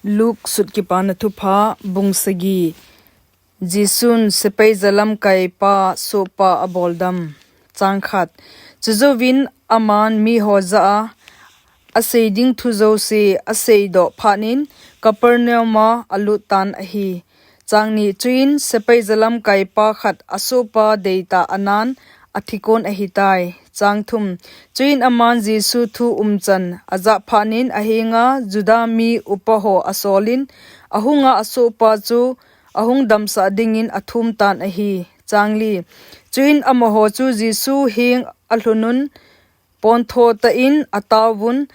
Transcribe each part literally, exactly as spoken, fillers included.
Luke sut kipana thupha, bung sagi. Jesun sepai jalamkai pa sohpa aboldam. Chang khat. Chujouvin aman miho jah a asei ding thu jouse aseidoh phatnin Capernaum a alut tan ahi. Chang ni. Chuin sepai jalamkai pa khat asohpa deitah anan athikon ahitai. Chang thum. Chuin aman Jesu thu umchan ajah phatnin ahenga Juda mi upa ho asolin ahunga asohpa chu ahung damsah dingin athum tan ahi. Chang li. Chuin amaho chu Jesu heng alhunun pontho tah in ataovun,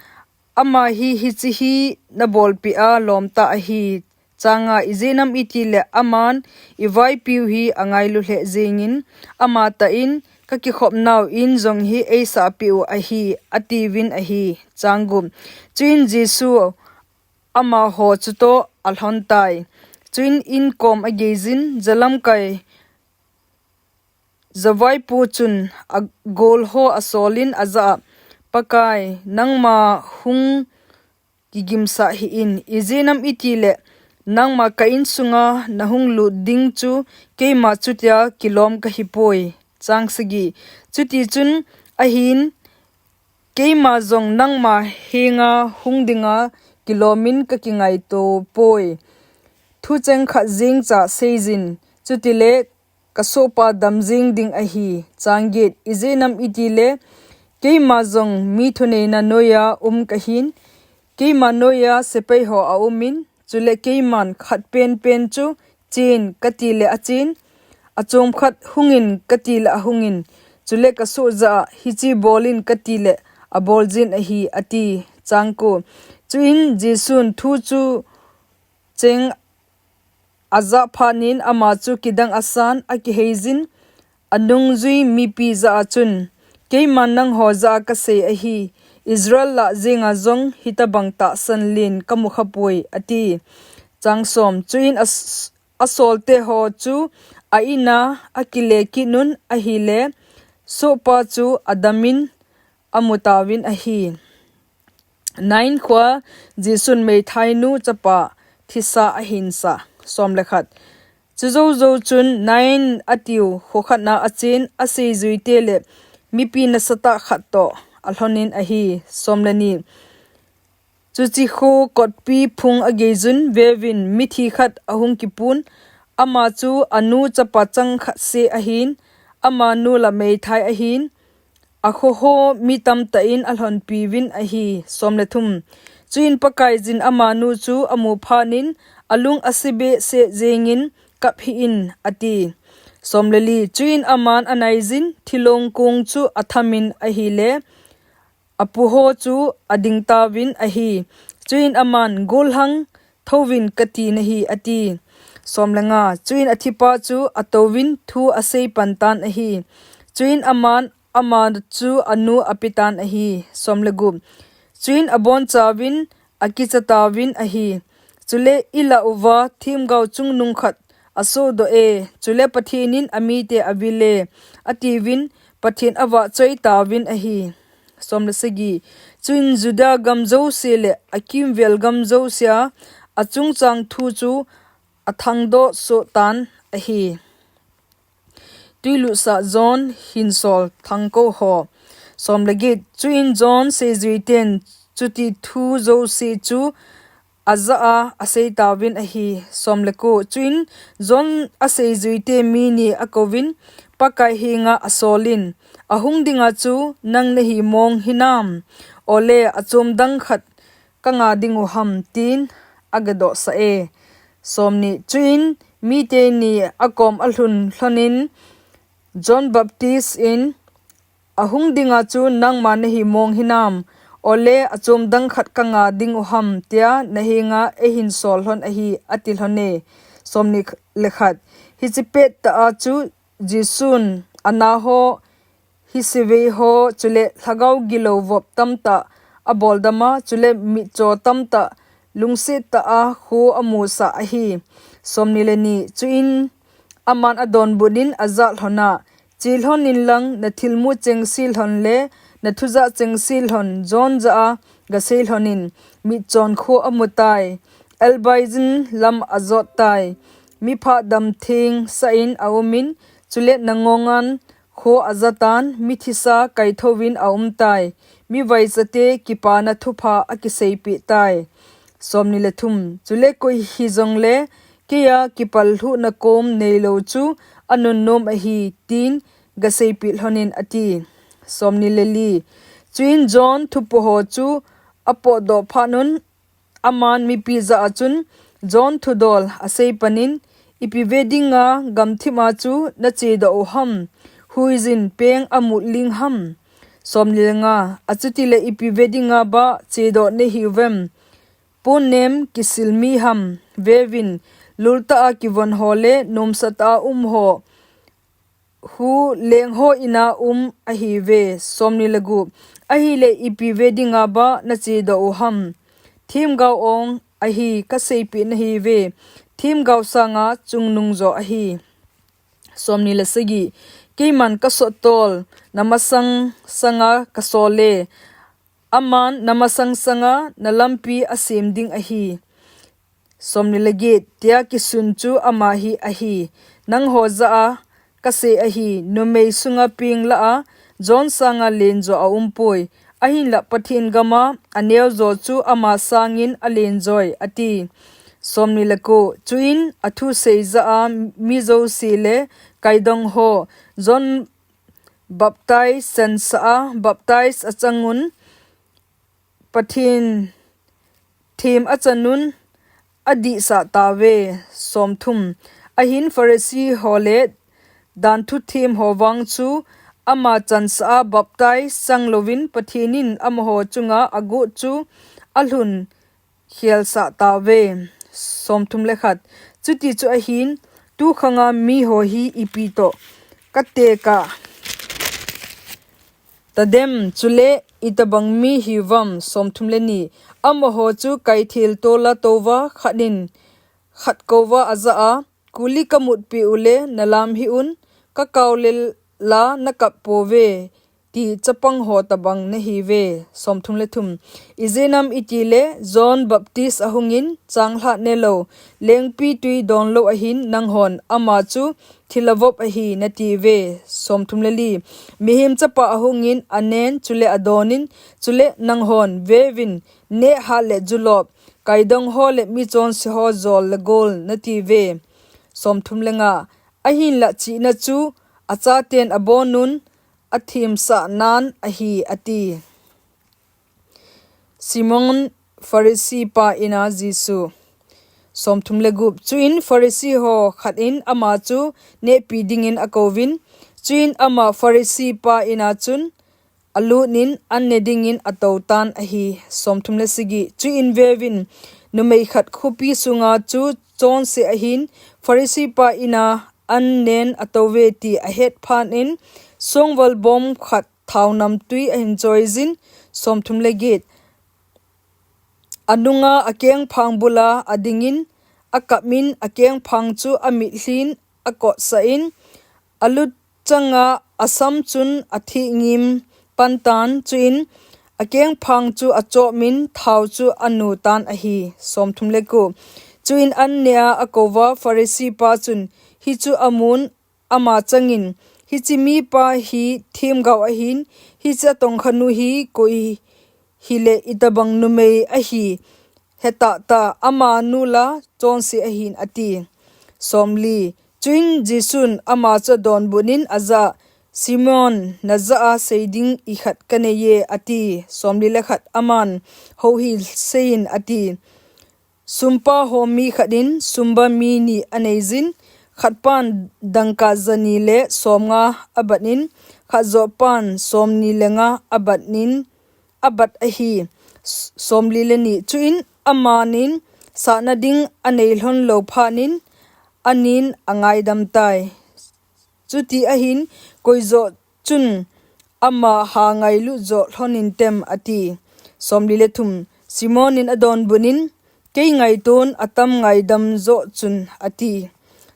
Ama hi hiche hi nabolpeh a lomtah ahi. Chang nga. Ijeh inem itile aman ivaipiu hi angailu lheh jengin, amatah in, Kakikhopnau in jong hi eisahpeh u ahi, atiuvin ahi. Chang gup. Chuin Jesu amaho chutoh alhon tai. Chuin inkom ageiyin, jalamkai javaipo chun agol ho asolin ajah a, Pakai, nangma hung kigimsah hih in, ijeh inem itile nangma ka insunga nahung lut ding chu keima chutia kilom kahipoi. Chang sagi. Chutichun ahin, keima jong nangma henga hung dinga kilomin kakingaito poi. Thucheng khat jeng cha seiyin, chutile kasohpa dam jeng ding ahi. Chang get. Ijeh inem itile keima jong mi thuneina noiya um kahin, keima noiya sepai ho aumin, chule keiman khat penpen chu chen katile achen, achom khat hungin katile ahungin, chule kasoh jah a hiche bolin katile aboljin ahi, ati. Chang ko. Chuin Jesun thu chu cheng ajah phatnin ama chu kidang asan akiheiyin, anungjui mipi jah a chun, Keiman nangho jah a kasei ahi, Israel lah jenga jong hitobang tahsan len kamukhapoi, ati. Chang som. Chuin as-, asolte ho chu a-in a akile kitnun ahile, sohpa chu adamin amutauvin ahi. Nain khoa Jesun meithainu chapa thisa ahinsah. Som le khat. Chujou jou chun Nain atiu kho khatna achen aseijuite le mipi nasatah khat toh alhonin ahi. Som le ni. Chuche kho kotpi phung ageiyun veuvin mithi khat ahung kipun, ama chu anu chapa chang khat seh ahin, amanu la meithai ahin, akhoho mi tamtah in alhonpiuvin ahi. Som le thum. Chuin Pakaiyin amanu chu amu phatnin alung ase behseh jengin, Kap hih in, ati. Som le li. Chuin aman anaiyin thilong kong chu athamin ahile, apuho chu adingtauvin ahi. Chuin aman, Golhang, thouvin kati nahi, ati. Som le nga. Chuin athipa chu atouvin thu asei pantan ahi. Chuin aman ama chu anu apetan ahi. Som le gup. Chuin abonchauvin akichatuvin ahi. Chule, Ilah uva themgao chungnung khat asohdoh e, chule Pathen in amite avil e, atiuvin Pathen avahchoi tauvin ahi. Som le sagi. Chuin Juda gam jouse le akimvel gam jousea achungchang thu chu athangdoh sohtan ahi. Tuilutsah John hinsol thangkou ho. Som le get. Chuin John seijuiten chuti thu jouse chu ajah a aseitauvin ahi. Som le ko. Chuin John aseijuite mi ni akouvin Pakai henga asolin, Ahung dinga chu nang nahi mong hinam? Ole achom dang khat kanga dingu ham, tin agadohsah e. Som ni. Chuin mite ni akom alhun lhonin John Baptist in, Ahung dinga chu nangma nahi mong hinam? Ole achom dang khat kanga dingu ham, tia nahenga eihinsol lhon ahi, ati lhon e. Som ni le khat. Hiche pettah a chu Jesun anaho, hisevei ho, chule lhagao gilou vop tamtah aboldama, chule mitcho tamtah lungsettah a kho amusah ahi. Som ni le ni. Chuin aman adonbutnin ajah lhona, Che lhonin lang, nathilmu chengse lhon le nathujah chengse lhon John jah a gasei lhonin, mitchon kho amutai, Elbaijin lam ajot tai. Mipha damtheng sah in aumin, chule nangongan kho ajatan, mithisa kaithouvin aum tai. Mivaichate kipana thupha akiseipeh tai. Somni le thum. Chule koi hijongle, keiya kipallhuhna kom neilou chu anunnom ahi, tin gaseipeh lhonin ati. Somni le li. Chuin John thupuho chu apotdoh phatnun, aman mipi jah a chun John thudol asei panin, Ipi ve dinga gamthima chu nachedoh u ham? Huijin peng amut ling ham? Somni le nga. Achutile ipi ve dinga ba chedoh nahiuvem? Ponnem kisil mi ham? Veuvin, lultah a kivon ho le nomsatah a um ho, hu lengho ina um ahiuve. Somni le gup. Ahile ipi ve dinga ba nachedoh u ham? Themgao ong ahi kaseipeh nahiuve. Themgao sanga chungnung jo ahi. Somni le sagi. Keiman kasottol namasang sanga kasole, aman namasang sanga nalampi asem ding ahi. Somni le get. Tia kisun chu ama hi ahi, nangho jah a kasei ahi, numei sunga peng lah a John sanga lenjo aumpoi. Ahinla Pathen gama aneojo chu ama sangin alenjoi, ati. Somni le ko. Chuin athusei jah a mi jouse le kaidong ho, John baptize chansah a baptize achangun, Pathen them achanun adihsah tauve. Somthum. Ahin Pharisee ho le danthu them ho vang chu ama chansah a baptize chang louvin Pathen in amaho chunga agot chu alhun khelsah tauve. Somthum le khat. Chuti chu ahin, tukhanga miho hi ipi toh katekah tadem, chule itobang mi hiuvam? Somthum le ni. Amaho chu kaithel tola touva khat in khat kouva ajah a, Kuli kamutpeh u le nalam hih un, kakao le la nakap pouve, ti chapang ho tobang nahiuve. Somthum le thum. Ijeh inem itile John Baptist ahungin changlhah nelou, lengpitwi donlou ahin, nanghon ama chu thilha vop ahi natiuve. Somthum le li. Mihem Chapa ahungin anen, chule adonin, chule nanghon, veuvin, neh hat le julop, kaidong ho le michonse ho jol le gol natiuve. Somthum le nga. Ahinla chihna chu achaten abonun, athemsah nan ahi, ati. Simon Pharisee pa ina Jesu. Somthum le gup. Chuin Pharisee ho khat in ama chu nehpi dingin akouvin, chuin ama Pharisee pa ina chun alutnin an ne dingin atoutan ahi. Somthum le sagi. Chuin veuvin, numei khat khopi sunga chu chonse ahin, Pharisee pa ina an nen atouve ti ahet phatnin, songval bom khat thao namtwi ahin choiyin. Somthum le get. Anunga akengphang bula adingin, akapmin akengphang chu amitlhin akotsah in, alut changa asam chun athih ngim pantan, chuin akengphang chu achopmin thao chu anutan ahi. Somthum le ko. Chuin an nea akouva Pharisee pa chun hichu amun, ama changin, Hiche mipa hi themgao ahin, hiche atongkhanu hi koi hile itobang numei ahi, hetahtah, amanu la chonse ahin, ati. Somli. Chuin Jesun ama chu adonbutnin ajah a, Simon, najah a seiding ikhat kaneiye, ati. Somli le khat. Aman, Houhil seiyin, ati. Sumpa ho mi khat in sumba mi ni aneiyin, khatpan dangka jani le somnga abatnin, khatjohpan somni le nga abatnin, abat ahi. S-, somli le ni. Chuin amanin sahna ding anei lhon lou phatnin, anin angaidam tai. Chuti ahin, koijoh chun ama ha ngailut joh lhon intem, ati. Somli le thum. Simon in adonbutnin, Kei ngaiton atam ngaidam joh chun, ati.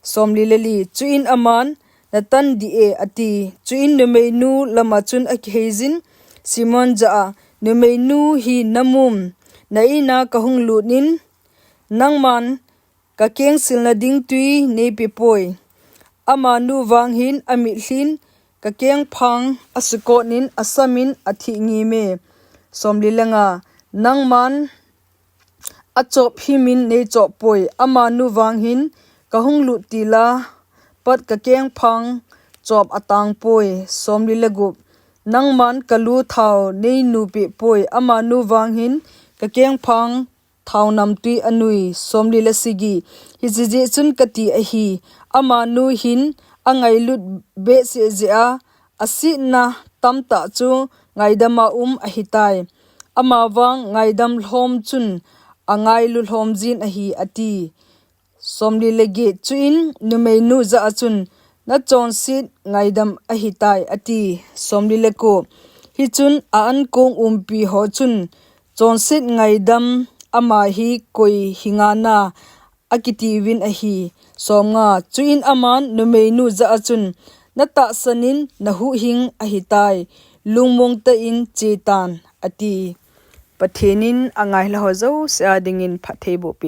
Somli le li. Chuin aman, Natan dih e, ati. Chuin numeinu lama chun akiheiyin, Simon jah a, Numeinu hi namum, na ina kahung lutnin, Nangman kakeng silna ding twi neipepoi. Amanu vang hin amitlhin kakengphang asukotnin asamin athingime. Nangman achop himin neichoppoi. Amanu vang hin kahung lut tila pat kakengphang chop atangpoi. Nangman kalu thao neinupehpoi. Amanu vang hin kakengphang thaonamtwi anui. Hiche jeh chun kati ahi, amanu hin angailut behseh jeh-a asetna tamtah chu ngaidama um ahitai. Amavang ngaidam lhom chun angailu lhomjin ahi, ati. Chuin numeinu jah-a chun, Nachonset ngaidam ahitai, ati. Hichun a-ankong umpiho chun, Chonset ngaidam ama hi koi hingana, akitiuvin ahi. Chuin aman numeinu jah-a chun, Natahsanin nahuhhing ahitai, lungmong tah-in chetan, ati. Pathen in angailhaho jouse adingin phatthei bohpeh